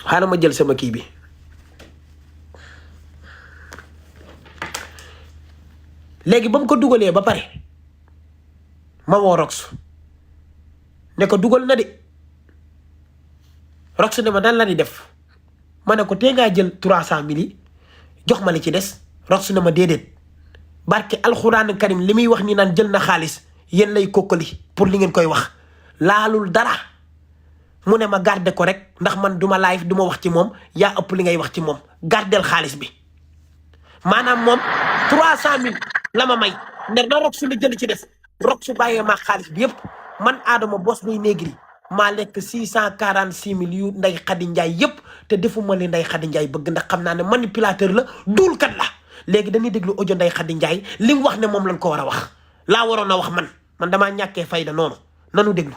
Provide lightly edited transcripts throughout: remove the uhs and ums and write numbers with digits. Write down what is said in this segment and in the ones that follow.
xaaral ma jël sama kii bi léegi ba mu ko dugalee ba pare ma woo Rox ne ko dugal na de Rox ne ma dan la di def ma ne ko tee ngaa jël 300 000 yi jox ma li ci des Rox ne ma déedéet barke alxuraan karim li muy wax ni naan jël na xaalis yéen lay kokkali pour li ngeen koy wax laalul dara mu ne ma garder ko rek ndax man duma live duma wax ci moom yaa ëpp li ngay wax ci moom gardel xaalis bi maanaam moom 300 000 la ma may ne na Rox la jël ci des Rox bàyyee ma xaalis bi yëpp man Adama Boss Boy Negri maa lekk 646 000 yu Ndeye Khady Ndiaye yëpp te defuma li Ndeye Khady Ndiaye bëgg ndax xam naa ne manipulateur la duulkat la léegi dañuy déglu audio Ndeye Khady Ndiaye li mu wax ne moom lañ ko war a wax laa waroon a wax man damaa ñàkkee fayda noonu nanu déglu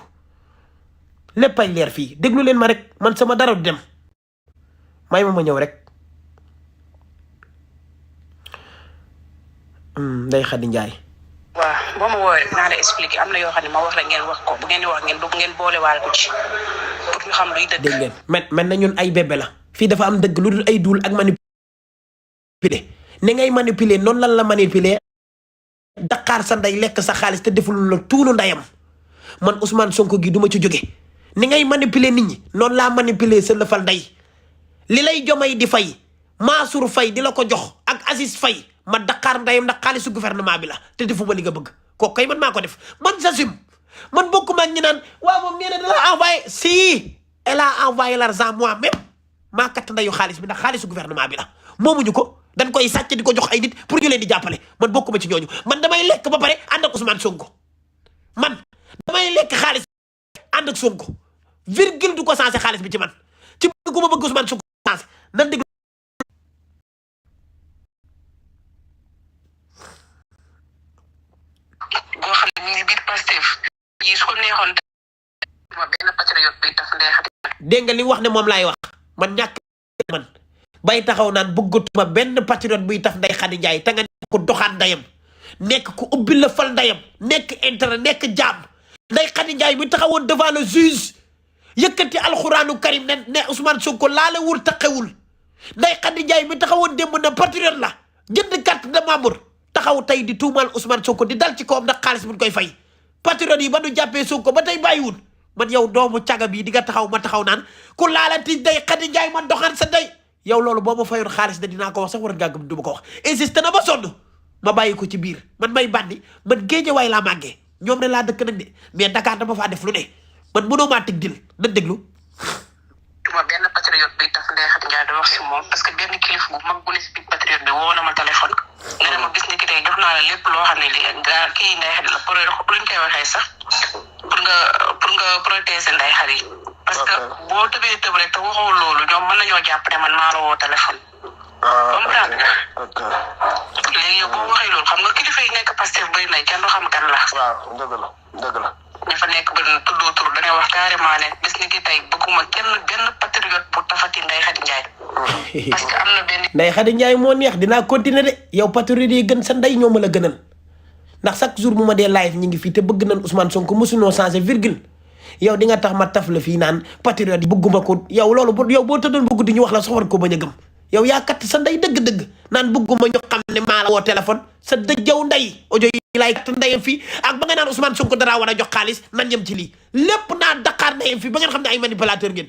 léppay leer fii déglu leen ma rek man sama dara du dem may ma ñëw rek Ndeye Khady Ndiaye. waaw boo ma woowee naa la expliqué am na yoo xam ne ma wax la ngeen wax ko bu ngeen di wax ngeen boole waale ko ci pour ñu xam luy dëgg. dégg ngeen mel na ñun ay bébé la fii dafa am dëgg lu dul ay duul ak manipuler ni ngay manipuler noonu lan la manipuler daqaar sa ndey lekk sa xaalis te deful la tuunu ndeyam man Ousmane Sonko gi duma ci jóge ni ngay manipuler nit ñi noonu laa manipuler sa lëfal ndey li lay jomay di fay Mansour Faye di la ko jox ak Aziz Faye ma daqaar ndeyam ndax xaalisu gouvernement bi la te defuma li nga bëgg kooku kay man maa ko def man j'assume man bokkuma ak ñi naan waaw moom nee na da la envoyé si elle a envoyé l'argent moi-même maa katt ndeyu xaalis bi ndax xaalisu gouvernement bi la moomuñu ko dañ koy sàcc di ko jox ay nit pour ñu leen di jàppale man bokkuma ci ñooñu man damay lekk ba pare ànd ak Ousmane Sonko man damay lekk xaalis ànd ak Sonko virgule du ko sensé xaalis bi ci man ci bëgg gu ma bëgg Ousmane Sonko sensé nan déglu boo xam ne ñu ngi biir Pastef yi su ko neexoon ma benn patriote bi taf Ndeye Khady. dégg nga li wax ne moom laay wax man ñàkk man bay taxaw naan bëggatuma benn patriote buy taf Ndeye Khady Ndiaye te nga nekk ko doxaan ndeyam nekk ku ubbi la fal ndeyam nekk intérêt nekk jaam Ndeye Khady Ndiaye bi taxawoon devant le juge yëkkati alxuraanu karim ne Ousmane Sonko laalewul taqewul Ndeye Khady Ndiaye bi taxawoon démb na patriote la jënd carte de membre taxaw tey di tuumaal Ousmane Sonko di dal ci kawam ndax xaalis bu ñu koy fay patriote yi ba nu jàppee Sonko ba tey bàyyiwul man yow doomu caga bii di nga taxaw ma taxaw naan ku laalati Ndeye Khady Ndiaye man doxaan sa ndey yow loolu boo ma fayoon xaalis da dinaa ko wax sax war ngaa gëm du ma ko wax insisté na ba sonn ma bàyyi ko ci biir man may bandi man Géejawaay laa màggee ñoom ne laa dëkk nag de mais Dakar dama faa def lu ne man mënoo maa teg dil na déglu. ma benn patriote bi taf Ndeye Khady Ndiaye da wax si moom parce que benn kilifa bu mag bu ne si biir patriote bi woo na ma téléphone nee na ma bis ni ki tey jox naa la lépp loo xam ne lii gaa kii Ndeye Khady la pour luñ koy waxee sax pour nga protéger Ndeye Khady parce que boo tëbee tëb rek te waxoo loolu ñoom mën nañoo jàpp ne man maa la woo téléphone. comprendre nga. léegi yow boo waxee loolu xam nga kilifa yi nekk Pastef bëri na kenn du xam kan la. waaw dëgg la. ñi fa nekk ba tuddoo tur dañuy wax carrément ne bis ni ki tey bëgguma benn patriote bu tafati Ndeye Khady Ndiaye. parce que am na benn. Ndeye Khady Ndiaye moo neex dinaa continuer de yow patriote yi gën sa ndey ñoo ma la gënal ndax chaque jour bu ma dee live ñi ngi fii te bëgg nañ Ousmane Sonko mosunoo changé virgule yow di nga tax ma taf la fii naan patriote yi bëgguma ko yow loolu yow boo tëddoon bëgg di ñu wax la soxor ko bañ a gëm yow yaa katt sa ndey dëgg-dëgg naan bëgguma ñu xam ne maa la woo téléphone sa dëjjaw ndey audio yi laay katt ndeyam fii ak ba nga naan Ousmane Sonko dara war a jox xaalis nan yem ci lii lépp naa Dakar ndeyam fii ba ngeen xam ne ay manipulateur ngeen.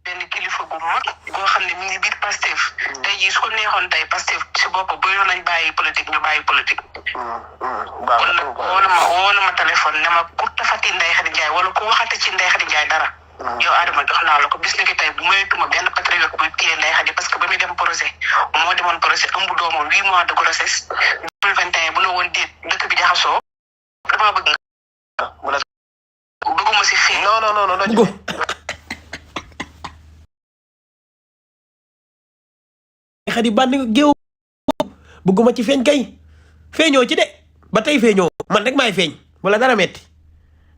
benn kilifa gu mag goo xam ne mi ngi biir Pastef tey jii su ko neexoon tey Pastef si bopp ba yoon nañ bàyyi politique ñu bàyyi politique. kon nag woo na ma téléphone ne ma ku tafati Ndeye Khady Ndiaye wala ku waxati ci Ndeye Khady Ndiaye dara. yow Adama jox naa la ko bis ni ki tey bu moytuma benn patriote buy téye Ndeye Khady parce que ba muy dem projet moo demoon projet ëmb doomam 8 mois de grossesse 2021 bu ne woon déet dëkk bi jaxasoo dama bëgg nga. bëgguma si fii. non. Khady bandi géew bëgguma ci feeñ kay feeñoo ci de ba tey feeñoo man rek maay feeñ wala dara metti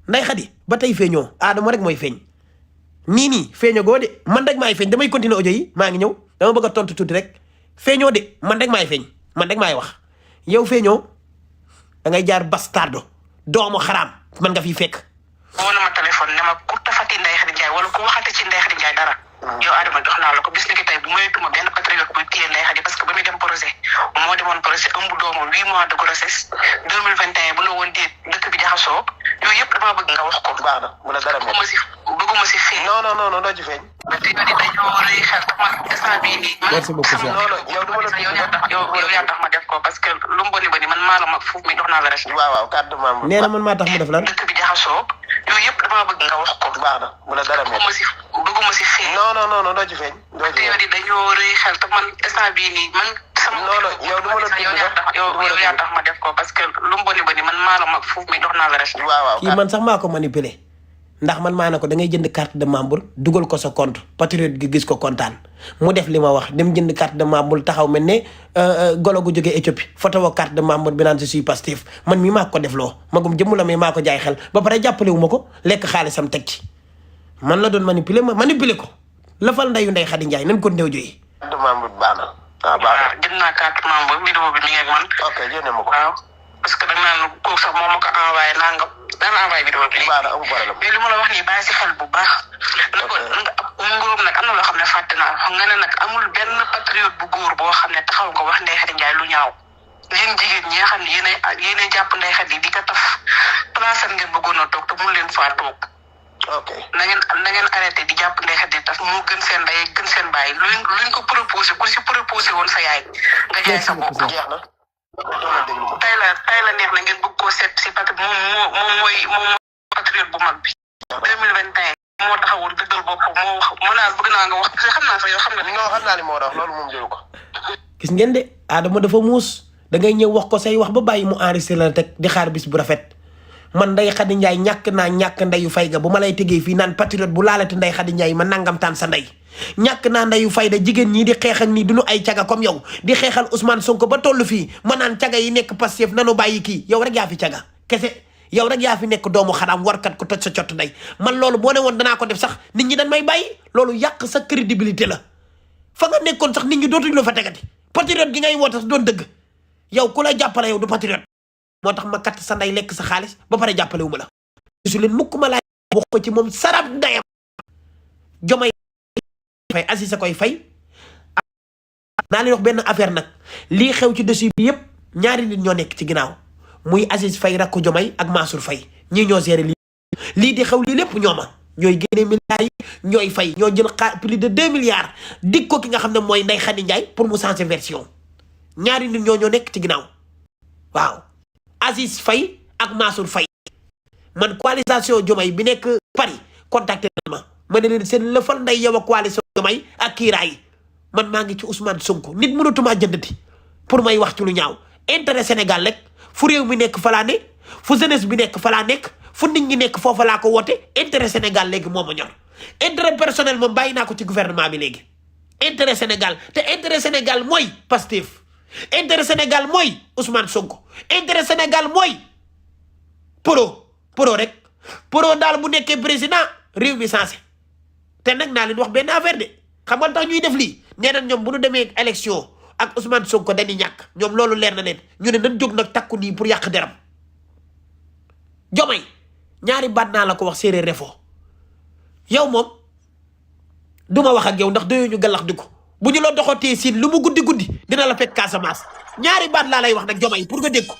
Ndeye Khady ba tey feeñoo Adama rek mooy feeñ nii feeñoo goo de man rek maay feeñ damay continuer audio yi maa ngi ñëw dama bëgg a tontu tuuti rek feeñoo de man rek maay feeñ man rek maay wax yow feeñoo da ngay jaar bastardo doomu xaraam man nga fi fekk. woo na ma téléphone ne ma ku tafati Ndeye Khady Ndiaye wala ku waxati ci Ndeye Khady Ndiaye dara. yow Adama jox naa la ko bis ni ki tey bu moytuma benn patriote buy téye Ndeye Khady parce que ba muy dem projet moo demoon projet ëmb doomam 8 mois de grossesse 2021 bu la woon déet dëkk bi jaxasoo yooyu yëpp damaa bëgg nga wax ko. baax na mu ne dara bëgguma si feeñ. non doo ci feeñ. patriote yi dañoo war a xel te man instant bii nii. merci beaucoup Cheikh. yow du ma la yow yaa tax ma def ko parce que lu mu bëri man maa la mag foofu mi jox naa la rek. waaw carte de membre. nee na man maa tax mu def lan. dëkk bi jaxasoo yooyu yëpp damaa bëgg nga wax ko. baax na mu ne dara bëgguma si feeñ. non doo ci feeñ. patriote yi dañoo rëy xel te man instant bii nii man. yow du ma la yow yaa tax ma def ko parce que lu mu bëri man maa la mag foofu mi jox naa la rek. waaw kii man sax maa ko manipulé ndax man maa ne ko da ngay jënd carte de membre dugal ko sa compte patriote gi gis ko kontaan mu def li ma wax dem jënd carte de membre taxaw mel ne golo gu jógee Éthiopie photo wa carte de membre bi naan je suis Pastef man mii maa ko def loo magum jëmm la mais maa ko jaay xel ba pare jàppale wu ma ko lekk xaalisam teg ci man la doon manipulé ma manipulé ko lafal ndeyu Ndeye Khady Ndiaye nañ ko néew joyi. carte de membre baax na. baax na jënd naa carte membre vidéo bi mi ngi ak man. ok yónnee ma ko. waaw parce que dañ naan kooku sax moo ma ko envoyé nangam daan envoyé vidéo bi. baax na amul problème. mais li ma la wax nii bàyyi si xel bu baax. ok ngóob nag am na loo xam ne fàtte naa xam nga ne nag amul benn patriote bu góor boo xam ne taxaw nga wax Ndeye Khady Ndiaye lu ñaaw yéen jigéen ñi nga xam ne yéenay jàpp Ndeye Khady di ko taf place am ngeen bëggoon a toog te mun leen faa toog. ok na ngeen arrêté di jàpp Ndeye Khady taf mu gën seen ndey gën seen baay luñ ko proposé ku si proposé woon sa yaay nga jaay sa bopp. jeex na. tey la neex na ngeen bëgg koo seet si patriote moom mooy patriote bu mag bi. 2021 moo taxawul dëggal boppam moo wax mën naa bëgg naa nga wax parce que xam naa fa yow xam nga. non xam naa li moo wax loolu moom jëru ko. gis ngeen de Adama dafa muus da ngay ñëw wax ko say wax ba bàyyi mu enregistré la teg di xaar bis bu rafet man Ndeye Khady Ndiaye ñàkk ndeyu fayga bu ma lay tegee fii naan patriote bu laalati Ndeye Khady Ndiaye ma nangam taan sa ndey ñàkk naa ndeyu fayda jigéen ñii di xeexal nii duñu ay caga comme yow di xeexal Ousmane Sonko ba toll fii ma naan caga yi nekk Pastef nanu bàyyi kii yow rek yaa fi caga kese yow rek yaa fi nekk doomu xaraam warkat ko toj sa cott ndey man loolu boo ne woon danaa ko def sax nit ñi dañ may bàyyi loolu yàq sa crédibilité la fa nga nekkoon sax nit ñi dootuñu la fa tegati patriote gi ngay woote sax doon dëgg yow ku lay jàppale yow du patriote moo tax ma katt sa ndey lekk sa xaalis ba pare jàppale wu ma la su leen mukk ma laay wax ko ci moom sarab ndeyam Diomaye fay Aziz a koy fay naa leen wax benn affaire nag lii xew ci dossier bi yëpp ñaari nit ñoo nekk ci ginnaaw muy Aziz Faye rakku Diomaye ak Mansour Faye ñii ñoo géré lii di xew lii lépp ñooma ñooy génnee milliards yi ñooy fay ñoo jël plus de 2 milliards dig ko ki nga xam ne mooy Ndeye Khady Ndiaye pour mu changer version ñaari nit ñoo nekk ci ginnaaw waaw Aziz Faye ak Mansour Faye man coalition Diomaye bi nekk Paris contacté ma ne leen seen lëfal nday yow a coalition Diomaye ak kiiraay man maa ngi ci Ousmane Sonko nit mënatumaa jëndati pour may wax ci lu ñaaw intérêt Sénégal rek fu réew mi nekk fa laa ne fu jeunesse bi nekk fa laa nekk fu nit ñi nekk foofa laa ko woote intérêt Sénégal léegi moo ma ñor intérêt personnel moom bàyyi naa ko ci gouvernement bi léegi intérêt Sénégal te intérêt Sénégal mooy Pastef intérêt Sénégal mooy Ousmane Sonko intérêt Sénégal mooy pro rek pro daal bu nekkee président réew mi sensé te nag naa leen wax benn affaire de xam nga tax ñuy def lii nee na ñoom bu ñu demee élection ak Ousmane Sonko dañuy ñàkk ñoom loolu leer na leen ñu ne nañ jóg nag takku nii pour yàq deram Diomaye ñaari baat naa la ko wax séeréer refo yow moom duma wax ak yow ndax doyoo ñu gàllax di ko bu ñu la doxatee siin lu mu guddi dina la fekk Casamance ñaari baat laa lay wax nag Diomaye pour nga dégg ko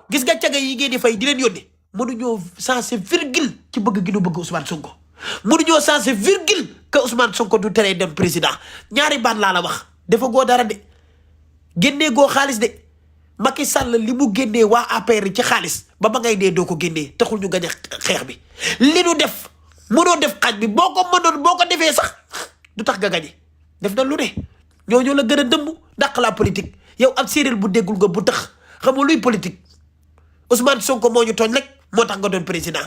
gis nga caga yi ngeen di fay di leen yónnee mënuñoo sensé virgule ci bëgg gi nu bëgg Ousmane Sonko mënuñoo sensé virgule que Ousmane Sonko du teree dem président ñaari baat laa la wax dafa goo dara de génnee goo xaalis de Macky Sall li mu génnee waa APR ci xaalis ba ngay dee doo ko génnee taxul ñu gañ a xeex bi li nu def mënoo def xaaj bi boo ko mënoon boo ko defee sax du tax nga gañe def na lu ne ñoo la gën a dëmb dàq la politique yow ab séeréer bu déggul nga bu tax xamul luy politique Ousmane Sonko moo ñu tooñ rek moo tax nga doon président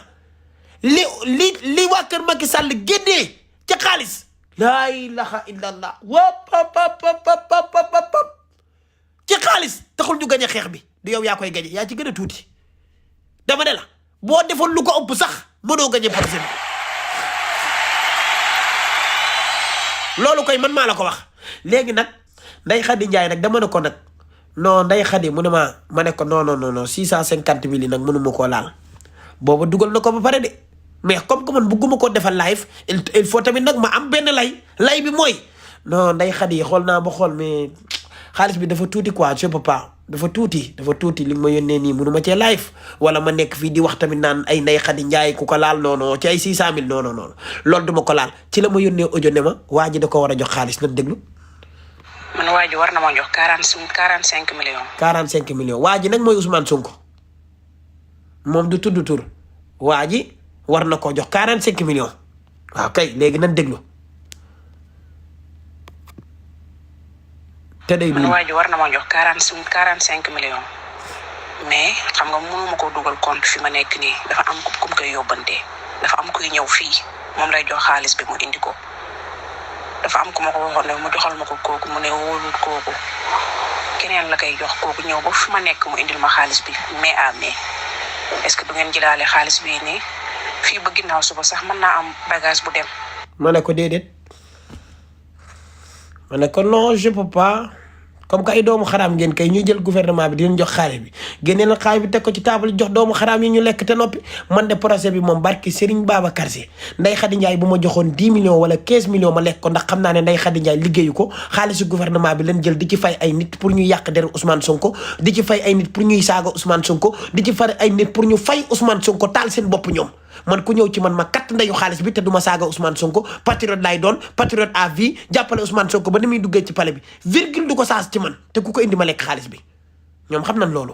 li waa kër Macky Sall génnee ca xaalis laa ilaha illallah wap ci xaalis taxul ñu gañ a xeex bi du yow yaa koy gañe yaa ci gën a tuuti dama ne la boo defoon lu ko ëpp sax mënoo gañe projet bi loolu koy man maa la ko wax léegi nag Ndeye Khady Ndiaye nag dama ne ko nag non Ndeye Khady mu ne ma ne ko non 650 000 yi nag mënuma koo laal booba dugal na ko ba pare de mais comme que man bugguma ko defal live il faut tamit nag ma am benn lay bi mooy non Ndeye Khady xool naa ba xool mais xaalis bi dafa tuuti quoi je peux pas dafa tuuti li nga ma yónnee nii mënu ma cee live wala ma nekk fii di wax tamit naan ay Ndeye Khady Ndiaye ku ko laal non ci ay 600 000 non loolu duma ko laal ci la ma yónnee audio ne ma waa ji da ko war a jox xaalis nan déglu. man waa ji war na ma jox 45 millions. 45 millions waa ji nag mooy Ousmane Sonko moom du tudd tur waa ji war na koo jox 45 millions waaw kay léegi nan déglu. te day man waa ji war na ma jox 45 millions mais xam nga mënuma ko dugal compte fi ma nekk nii dafa am ku koy yóbbantee dafa am kuy ñëw fii moom lay jox xaalis bi mu indi ko dafa am ku ma ko waxoon ne mu joxal ma ko kooku mu ne wóolul kooku keneen la koy jox kooku ñëw ba fi ma nekk mu indil ma xaalis bi mais à mais est-ce que du ngeen jëlaale xaalis bii nii fii ba ginnaaw suba sax mën naa am bagage bu dem. ma ne ko déedéet ma ne ko non je peux pas comme que ay doomu xaraam ngeen kay ñuy jël gouvernement bi di leen jox xaalis bi génnee na xaalis bi teg ko ci table jox doomu xaraam yi ñu lekk te noppi man de projet bi moom barki Serigne Babacar Sy Ndeye Khady Ndiaye bu ma joxoon 10 millions wala 15 millions ma lekk ko ndax xam naa ne Ndeye Khady Ndiaye liggéeyu ko xaalisu gouvernement bi leen jël di ci fay ay nit pour ñu yàq deru Ousmane Sonko di ci fay ay nit pour ñuy saaga Ousmane Sonko di ci fay ay nit pour ñu fay Ousmane Sonko taal seen bopp ñoom man ku ñëw ci man ma kat ndeyu xaalis bi te duma saaga Ousmane Sonko patriote laay doon patriote à vie jàppale Ousmane Sonko ba ni muy duggee ci palais bi virgule du ko saas ci man te ku ko indi ma lekk xaalis bi ñoom xam nañ loolu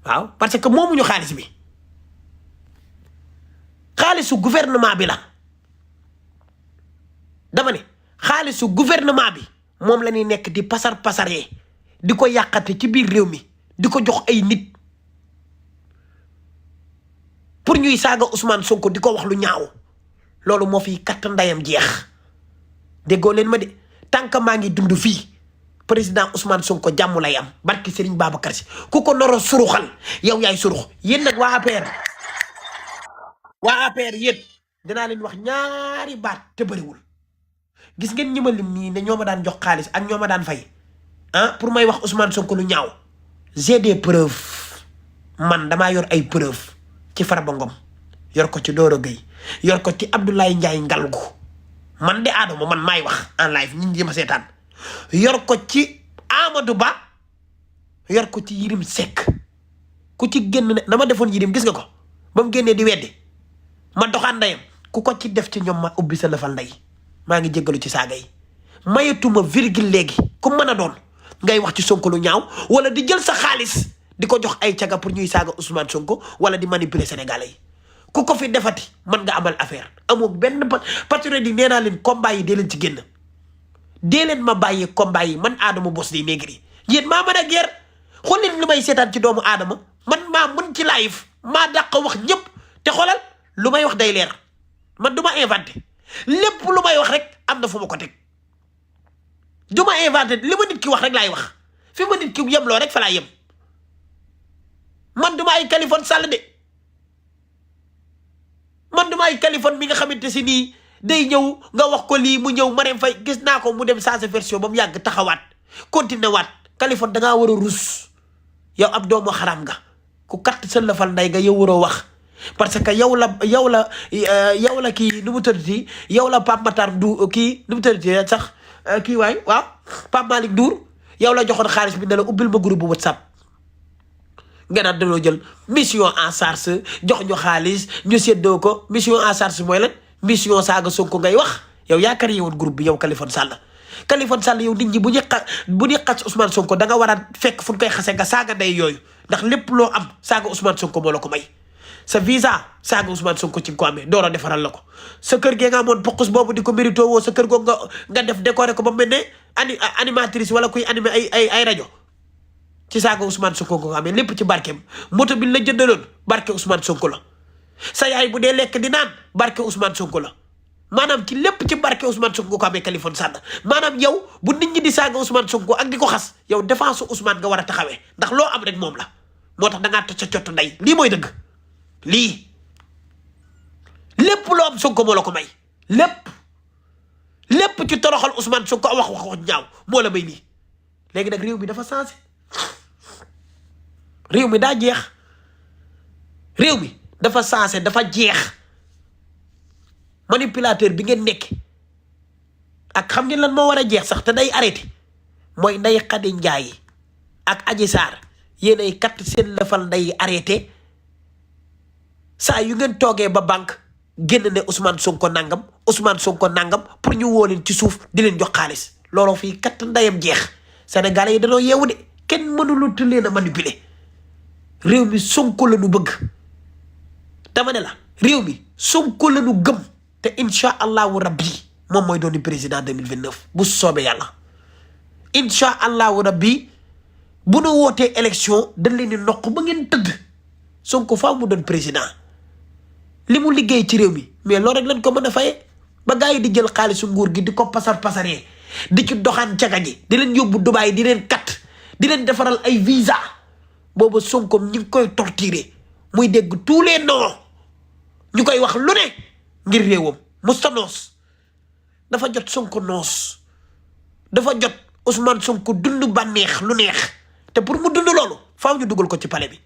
waaw parce que moomuñu xaalis bi xaalisu gouvernement bi la dama ne xaalisu gouvernement bi moom la ñuy nekk di pasaree di ko yàqate ci biir réew mi di ko jox ay nit pour ñuy saaga Ousmane Sonko di ko wax lu ñaaw loolu moo fi katt ndayam jeex déggoo leen ma de tant que maa ngi dund fii président Ousmane Sonko jàmm lay am barki Serigne Babacar Sy ku ko noro suruxal yow yaay surux yéen nag waa APR yéen dinaa leen wax ñaari baat te bëriwul gis ngeen ñi ma lim nii ne ñoo ma daan jox xaalis ak ñoo ma daan fay pour may wax Ousmane Sonko lu ñaaw j'ai des preuves man damaa yor ay preuves ci Farba Ngom yor ko ci Doro Gueye yor ko ci Abdoulaye Ndiaye Ngalgu man de Adama man maay wax en live ñi ñi ma seetaan yor ko ci Amadou Ba yor ko ci Yirim Seck ku ci génn ne na ma defoon Yirim gis nga ko ba mu génnee di weddi ma doxaan ndeyam ku ko ci def ci ñoom ma ubbi sa lëfal ndey maa ngi jéggalu ci saaga yi mayetuma virgule léegi ku mën a doon ngay wax ci Sonko lu ñaaw wala di jël sa xaalis di ko jox ay caga pour ñuy saaga Ousmane Sonko wala di manipuler Sénégalais yi ku ko fi defati mën nga amal affaire amoo benn patriote yi nee naa leen combat yi dee leen ci génn dee leen ma bàyyee combat yi man Adama Boss Dey Negri yéen maa mën a geer xool leen li may seetaan ci doomu Adama man maa mën ci live maa dàq wax ñëpp te xoolal lu may wax day leer man du ma inventé lépp lu may wax rek am na fu ma ko teg du ma inventé li ma nit ki wax rek laay wax fi ma nit ki yemloo rek fa laa yem man du ma ay Kaliphone Sall de man du ma ay Kaliphone mi nga xamante si nii day ñëw nga wax ko lii mu ñëw Marème Faye gis naa ko mu dem saa sa version ba mu yàgg taxawaat continué waat Kaliphone da ngaa war a rus yow ab doomu xaram nga ku katt sa lafal nday nga yow waroo wax parce que yow la kii nu mu tëddati yow la Pape Matar du kii nu mu tëddati sax kii waay waaw Pape Malick Ndour yow la joxoon xaalis bi ne la ubbil ma groupe bu WhatsApp nga naan dañoo jël mission en charge jox ñu xaalis ñu séddoo ko mission en charge mooy lan mission saaga Sonko ngay wax yow yaa créé woon groupe bi yow Kaliphone Sall yow nit ñi bu ñuy xas Ousmane Sonko da nga war a fekk fu ñu koy xasee nga saaga ndey yooyu ndax lépp loo am saaga Ousmane Sonko moo la ko may sa visa saaga Ousmane Sonko ci nga ko amee door a defaral la ko sa kër gee nga amoon pokus boobu di ko mérito woo sa kër googu nga def décoré ko ba mel ne animatrice wala kuy animé ay rajo ci saaga Ousmane Sonko nga ko amee lépp ci barkeem moto bi la jëndaloon barke Ousmane Sonko la sa yaay bu dee lekk di naan barke Ousmane Sonko la maanaam ci lépp ci barke Ousmane Sonko ko amee Kaliphone Sall maanaam yow bu nit ñi di saaga Ousmane Sonko ak di ko xas yow défense Ousmane nga war a taxawee ndax loo am rek moom la moo tax da ngaa toj sa cottu ndey lii mooy dëgg lii lépp loo am Sonko moo la ko may lépp ci toroxal Ousmane Sonko wax ñaaw moo la may lii léegi nag réew mi dafa changé réew mi daa jeex réew mi dafa sensé dafa jeex manipulateur bi ngeen nekk ak xam ngeen lan moo war a jeex sax te day arrêté mooy Ndeye Khady Ndiaye ak Adji Sarr yéenay kat seen lëfal nday arrêté saa yu ngeen toogee ba banque génn ne Ousmane Sonko nangam pour ñu woo leen ci suuf di leen jox xaalis looloo fii kat ndayam jeex Sénégalais yi dañoo yeewu de kenn mënulu tu leen a manipuler réew mi Sonko la ñu bëgg dama ne la réew mi Sonko la ñu gëm te incha allahu rabbi moom mooy dooni président 2029 bu soobee yàlla incha allahu rabbi bu nu wootee élection dañ leen di noq ba ngeen tëdd Sonko faaw mu doon président li mu liggéey ci réew mi mais loolu rek lañ ko mën a faye ba gars yi di jël xaalisu nguur gi di ko pasaree di ci doxaan caga ji di leen yóbbu Dubaay di leen kat di leen defaral ay visa booba Sonko ñu ngi koy torturer muy dégg tous les noms ñu koy wax lu ne ngir réewam mu sa noos dafa jot Sonko noos dafa jot Ousmane Sonko dund bànneex lu neex te pour mu dund loolu faaw ñu dugal ko ci palais bi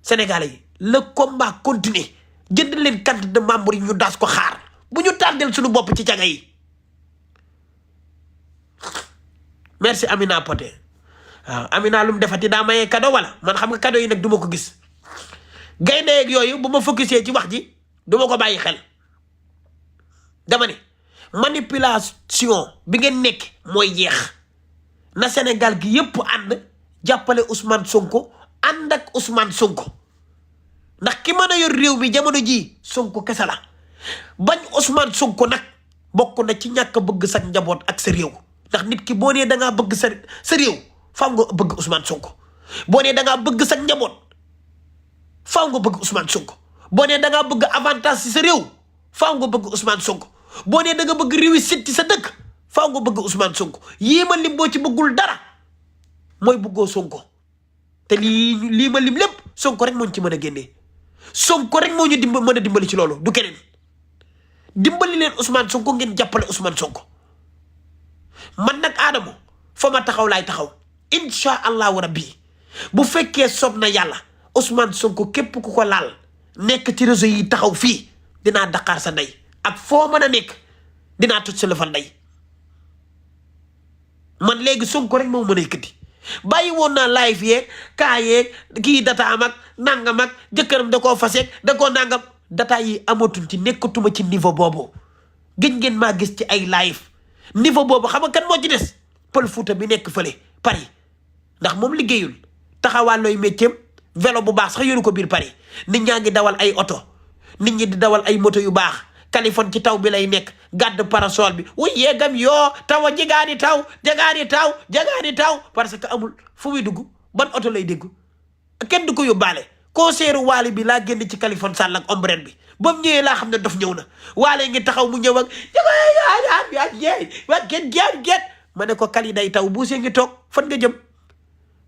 Sénégalais yi le combat continue jënd leen carte de membre yi ñu daas ko xaar bu ñu tàndeel suñu bopp ci caga yi merci Amina Poté waaw Amina lu mu defati daa mayee cadeau wala man xam nga cadeau yi nag du ma ko gis gaynde yeeg yooyu bu ma focusé ci wax ji du ma ko bàyyi xel dama ne manipulation bi ngeen nekk mooy jeex na Sénégal gi yépp ànd jàppale Ousmane Sonko ànd ak Ousmane Sonko ndax ki mën a yor réew mi jamono ji Sonko kese la bañ Ousmane Sonko nag bokk na ci ñàkk bëgg sa njaboot ak sa réew ndax nit ki boo nee da ngaa bëgg sa réew faaw nga bëgg Ousmane Sonko boo nee da ngaa bëgg sa njaboot faaw nga bëgg Ousmane Sonko boo nee da ngaa bëgg avantage ci sa réew faaw nga bëgg Ousmane Sonko boo nee da nga bëgg réussite ci sa dëkk faaw nga bëgg Ousmane Sonko yii ma lim boo ci bëggul dara mooy bëggoo Sonko te lii ma lim lépp Sonko rek moo ñu ci mën a génnee Sonko rek moo ñu mën a dimbali ci loolu du keneen dimbali leen Ousmane Sonko ngeen jàppale Ousmane Sonko man nag Adamo fa ma taxaw laay taxaw incha allahu rabbi bu fekkee soob na yàlla Ousmane Sonko képp ku ko laal nekk ci réseau yi taxaw fii dinaa daqaar sa ndey ak foo mën a nekk dinaa toj sa lëfal ndey man léegi Sonko rek moo mën a yëkkati bàyyi woon naa live yeeg kaa yeeg kii data am ak nangam ak jëkkëram da koo faseeg da koo nangam data yi amatul ci nekkatuma ci niveau boobu gëj ngeen maa gis ci ay live niveau boobu xam nga kan moo ci des Pël Fuuta bi nekk fële Paris ndax moom liggéeyul taxawaalooy métier vélo bu baax sax yoru ko biir Paris nit ñaa ngi dawal ay oto nit ñi di dawal ay moto yu baax Californie ci taw bi lay nekk gàdd parasol bi wuy yeegam yoo taw jagaani taw parce que amul fu muy dugg ban oto lay dégg kenn du ko yóbbaale concert waale bi laa génn ci Californie sàll ak ombrelle bi ba mu ñëwee laa xam ne dof ñëw na waale ngi taxaw mu ñëw ak get ma ne ko kali day taw buusee ngi toog fan nga jëm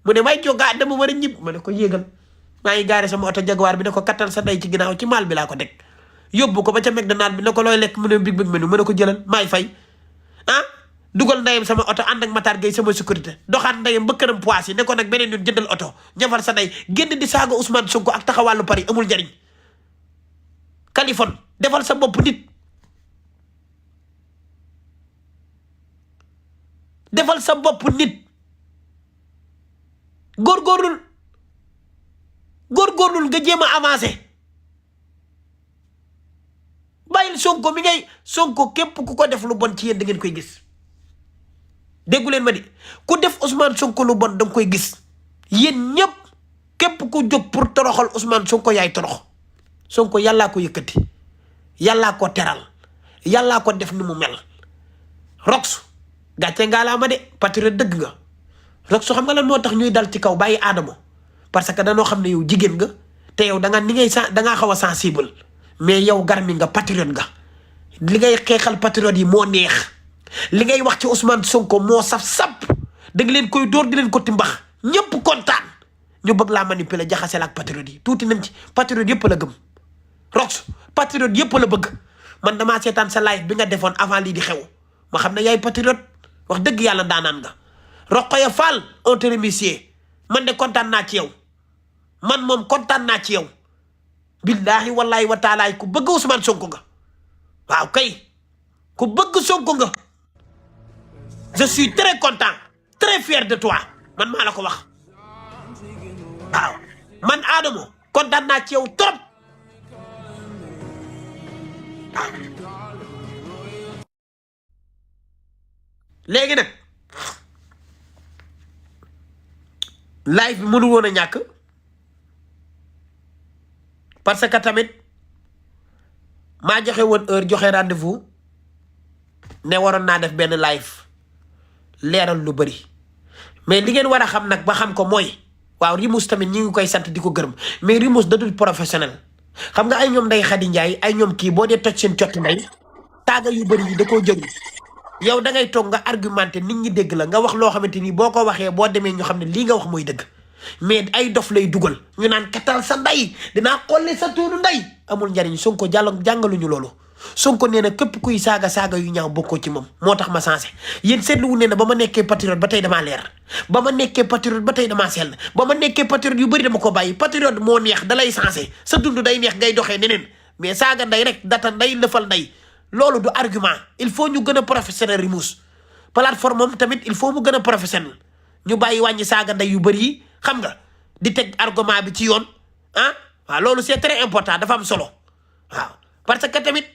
mu ne may jógaa dama war a ñib ma ne ko yéegal maa ngi gaare sama oto Jaguar bi ne ko kattal sa day ci ginnaaw ci maal bi laa ko teg yóbbu ko ba ca McDonald bi ne ko looy lekk mu ne big menu mu ne ko jëlal maay fay dugal ndeyam sama oto ànd ak Matar Gueye sama sécurité doxaat ndeyam ba këram pois yi ne ko nag beneen yoon jëndal oto ñafal sa ndey génn di saaga Ousmane Sonko ak taxawàllu Paris amul njariñ Californie defal sa bopp nit defal sa bopp nit góorgóorlul nga jéem a avancé bàyyil Sonko mi ngay Sonko képp ku ko def lu bon ci yéen da ngeen koy gis déggu leen ma di ku def Ousmane Sonko lu bon da nga koy gis yéen ñëpp képp ku jóg pour toroxal Ousmane Sonko yaay torox Sonko yàllaa ko yëkkati yàllaa ko teral yàllaa ko def ni mu mel Rox gàcce ngaa laa ma de patriote dëgg nga Rox xam nga lan moo tax ñuy dal ci kaw bàyyi Adamo parce que danoo xam ne yow jigéen nga te yow da ngaa xaw a sensible mais yow garmi nga patriote nga li ngay xeexal patriote yi moo neex li ngay wax ci Ousmane Sonko moo saf-sap da nga leen koy dóor di leen ko timbax ñëpp kontaan ñu bëgg laa manipuler jaxaseel ak patriote yi tuuti nañ ci patriote yëpp la gëm Rox patriote yëpp la bëgg man damaa seetaan sa live bi nga defoon avant lii di xew ma xam ne yaay patriote wax dëgg yàlla daanaan nga Rokhaya Fall on te remercie man de kontaan naa ci yow man moom kontaan naa ci yow billahi wallahi wa taala ku bëgg Ousmane Sonko nga waaw kay ku bëgg Sonko nga je suis très content très fier de toi man maa la ko wax waaw man Adamo kontaan naa ci yow trop waaw léegi nag live bi mënu woon a ñàkk parce que tamit maa joxe woon heure joxe rendez-vous ne waroon naa def benn live leeral lu bëri mais li ngeen war a xam nag ba xam ko mooy waaw Rimousse tamit ñi ngi koy sant di ko gërëm mais Rimousse da dul professionnel xam nga ay ñoom Ndeye Khady Ndiaye ay ñoom kii boo dee toj seen cott nday taaga yu bëri yi da koo jëriñ yow da ngay toog nga argumenté nit ñi dégg la nga wax loo xamante ni boo ko waxee boo demee ñu xam ne lii nga wax mooy dëgg mais ay dof lay dugal ñu naan katal sa nday dinaa xolli sa tuunu nday amul njariñ Sonko jàngaluñu loolu Sonko nee na képp kuy saaga yu ñaaw bokkoo ci moom moo tax ma sensé yéen seetlu wu ne na ba ma nekkee patriote ba tey damaa leer ba ma nekkee patriote ba tey damaa sell ba ma nekkee patriote yu bëri dama ko bàyyi patriote moo neex dalay sensé sa dund day neex ngay doxee neneen mais saaga nday rek data nday lëfal nday loolu du argument il faut ñu gën a professionnel Rimousse plateforme am tamit il faut mu gën a professionnel ñu bàyyi wàññi saaga nday yu bëri yi xam nga di teg argument bi ci yoon ah waaw loolu c'est très important dafa am solo waaw parce que tamit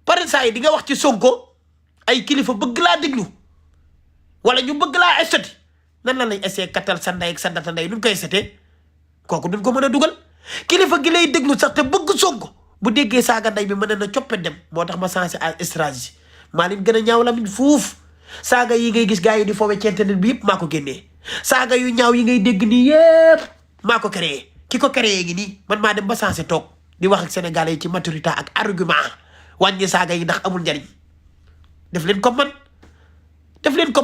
pare saa yi di nga wax ci Sonko ay kilifa bëgg laa déglu wala ñu bëgg laa estati nan la lay essayé kattal sa ndey ak sa data ndey duñ koy estate kooku duñ ko mën a dugal kilifa gi lay déglu sax te bëgg Sonko bu déggee saaga ndey bi mën na coppe dem moo tax ma sensé à stratégie maa leen gën a ñaaw la min fuuf saaga yi ngay gis gars yi di foowee ci internet bi yëpp maa ko génnee saaga yu ñaaw yi ngay dégg nii yëpp maa ko créé ki ko créé gi nii man maa dem ba sensé toog di wax ak sénégalais yi ci maturité ak argument wàññi saaga yi ndax amul njariñ def leen comme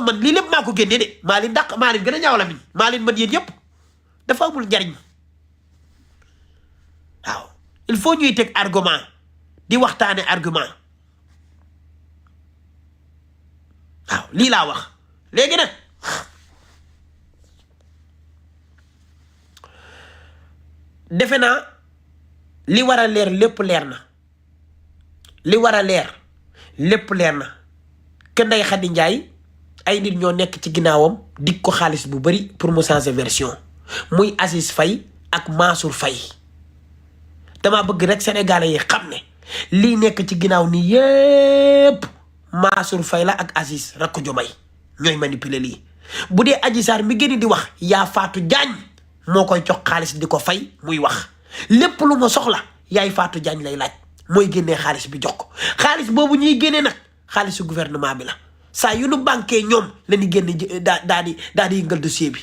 man lii lépp maa ko génnee de maa leen dàq maa leen gën a ñaaw la min maa leen mën yéen yëpp dafa amul njariñ waaw il faut ñuy teg argument di waxtaane argument waaw lii laa wax léegi nag defe naa li war a leer lépp leer na li war a leer lépp leer na ke Ndeye Khady Ndiaye ay nit ñoo nekk ci ginnaawam dig ko xaalis bu bari pour mu changer version muy Aziz Faye ak Mansour Faye dama bëgg rek sénégalais yi xam ne lii nekk ci ginnaaw nii yépp Mansour Faye la ak Aziz rakk Jomay ñooy manipuler lii bu dee Adji Sarr mi gën di wax yaa Fatou Diagne moo koy jox xaalis di ko fay muy wax lépp lu ma soxla yaay Fatou Diagne lay laaj mooy génnee xaalis bi jox ko xaalis boobu ñuy génnee nag xaalisu gouvernement bi la saa yu nu banquee ñoom la ñu génne daa di yëngal dossier bi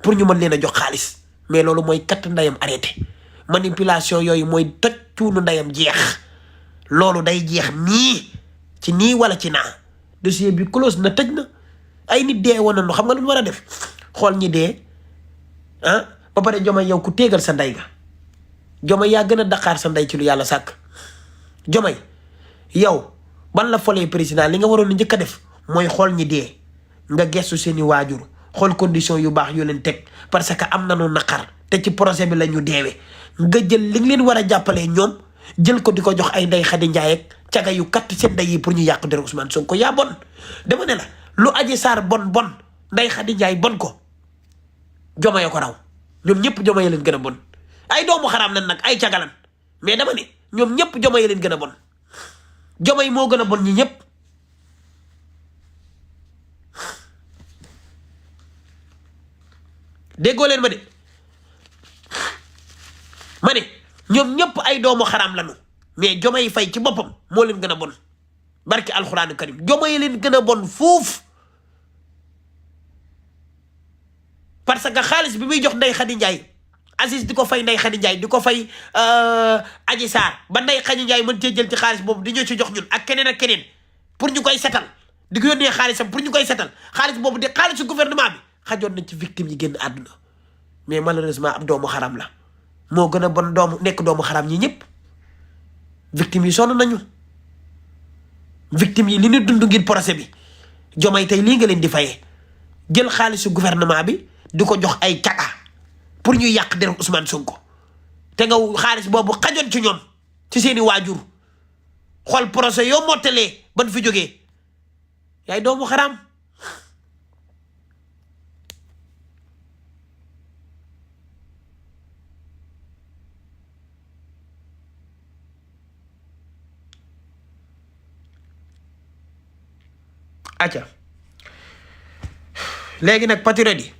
pour ñu mën leen a jox xaalis mais loolu mooy katt ndayam arrêté manipulation yooyu mooy toj cuunu ndayam jeex loolu day jeex nii ci nii wala ci naa dossier bi close na tëj na ay nit dee woon nañu xam nga lu ñu war a def xool ñi dee ah ba pare Jomay yow ku téegal sa ndey ga Jomay yaa gën a daqaar sa ndey ci lu yàlla sàkk Jomay yow ban la folee président li nga waroon njëkk a def mooy xool ñi dee nga gestu seeni waajur xool condition yu baax yu leen teg parce que am nañu naqar te ci projet bi la ñu deewee nga jël li nga leen war a jàppalee ñoom jël ko di ko jox ay Ndeye Khady Ndiaye ak caga yu katt seen ndey yi pour ñu yàq der Ousmane Sonko yaa bon dama ne la lu Adji Sarr bon Ndeye Khady Ndiaye bon ko Jomay ko raw ñoom ñëpp Jomay leen gën a bon ay doomu xaraam lan nag ay cagalan mais dama ne ñoom ñëpp Jomay leen gën a bon Jomay moo gën a bon ñi ñëpp déggoo leen ma de ma ne ñoom ñëpp ay doomu xaraam lanu mais Jomay Faye ci boppam moo leen gën a bon barki alxuraanu karim Jomay leen gën a bon fuuf parce que xaalis bi muy jox Ndeye Khady Ndiaye Aziz di ko fay Ndeye Khady Ndiaye di ko fay Adji Sarr ba Ndeye Khady Ndiaye mën cee jël ci xaalis boobu di ñu ci jox ñun ak keneen pour ñu koy setal di ko yónnee xaalisam pour ñu koy setal xaalis boobu di xaalisu gouvernement bi xajoon nañ ci victime yi génn àdduna mais malheureusement ab doomu xaram la moo gën a bon nekk doomu xaram ñi ñëpp victime yi sonn nañu victime yi li ñu dund ngir procès bi Jomay tey lii nga leen di fayee jël xaalisu gouvernement bi di ko jox ay caga pour ñu yàq der Ousmane Sonko te nga xaalis boobu xajoon ci ñoom ci seeni waajur xool procès yoo mottalee ban fi jógee yaay doomu xaraam. acca léegi nag patriote yi